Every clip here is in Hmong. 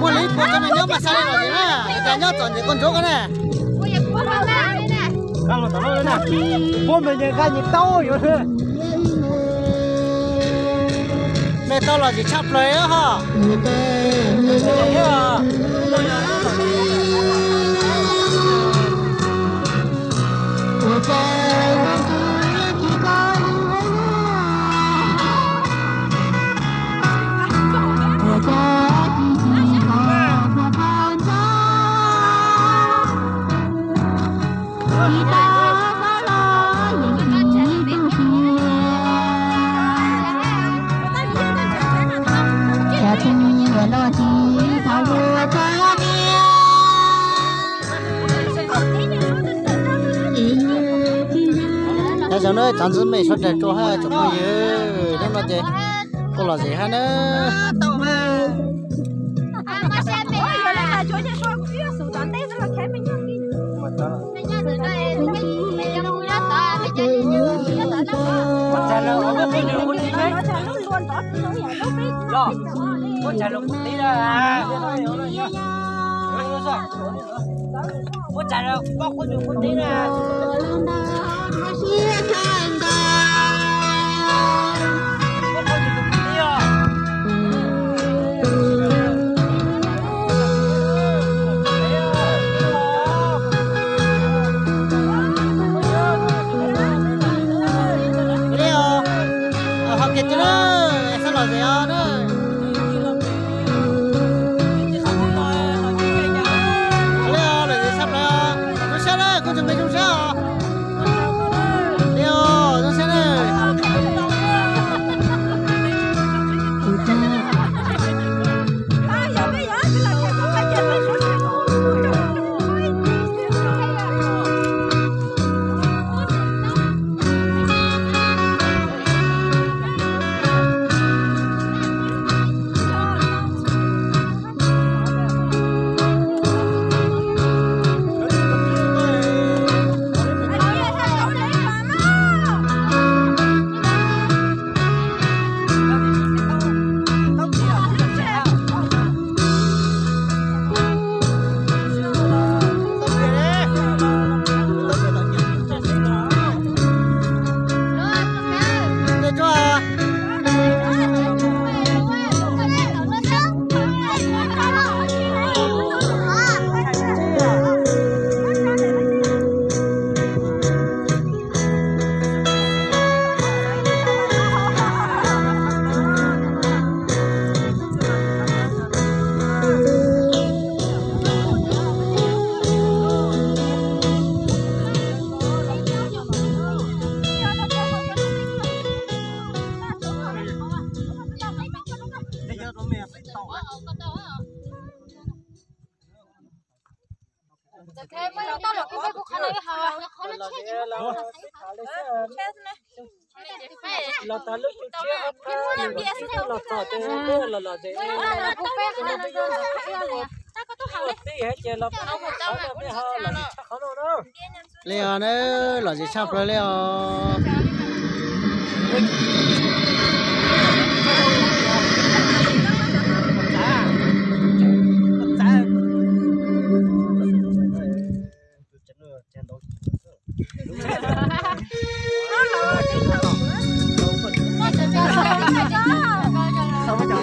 Muaj li puas cov me nyuam mas xa li los ces na, cas nyob txom nyem koj ntsuav koj na. Puab me nyuam nqa nyuam taub yuav. Me tau los tsis tshaj plaws ho. Nyob zoo na, tsav ntxwv me suav dawg rua hab tsoom phooj ywg, hnub no ces kuj lom zem hab na. Ho kev twg na, xab los zem os na. Li os, lom zem tshaj plaws os. Zoo siab na, kuv tus me zoo siab os. Li os, zoo siab na. Los tas lub xyoo tshiab ob peb los txog ces los lom zem, tib hais ces los peb ho lom zem tshaj qhov no na. Li os na, lom zem tshaj plaws li os.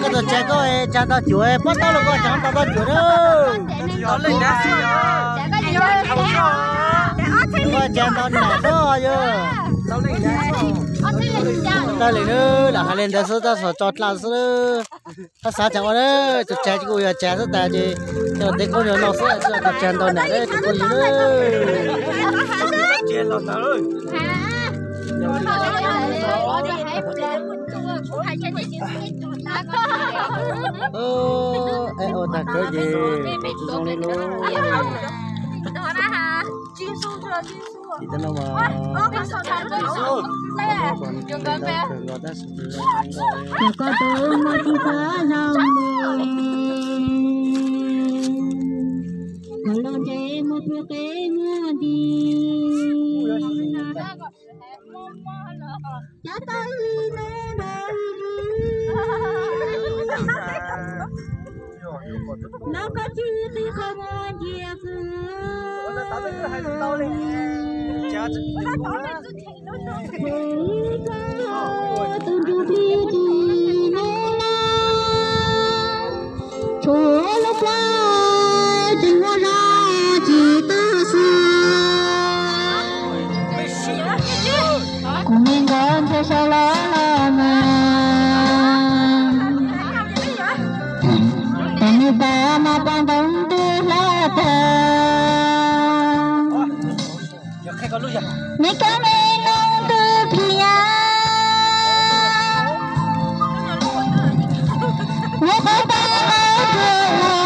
Koj tus tsav koj tsav ntau cuam, pob taub los koj tsav ntau cuam na. Koj tsav ntau nam xwb yog. Tau li na, lam hais li ntawd xwb, tab sis tso dlawg xwb. Koj xav tsees ua na, tus tsav ces kuj yog tsav xwb tas ces coj los tev khaub ncaws no xwb, tsis yog tus tsav ntau nam na, tus phooj ywg na. Es ua tag kawg ces zoo li lub. Tsis tau no mas, tab sis koj tus muaj tsis tau zoo li, koj los ntshe muaj tus qe muaj nti. Cov tau ib no ib li. Nov koj tsis qi qhov muag ntsia xwb. Tus ntsuj plig tim no los, tshuav lub plab tseem muaj zog tsis tag xwb. Kuv me nkauj ntshai saud los los mas, tus me pog mas poj ntxoog twb hla tag. Me kab me noog twb phim nyab, muab qhov tag los rau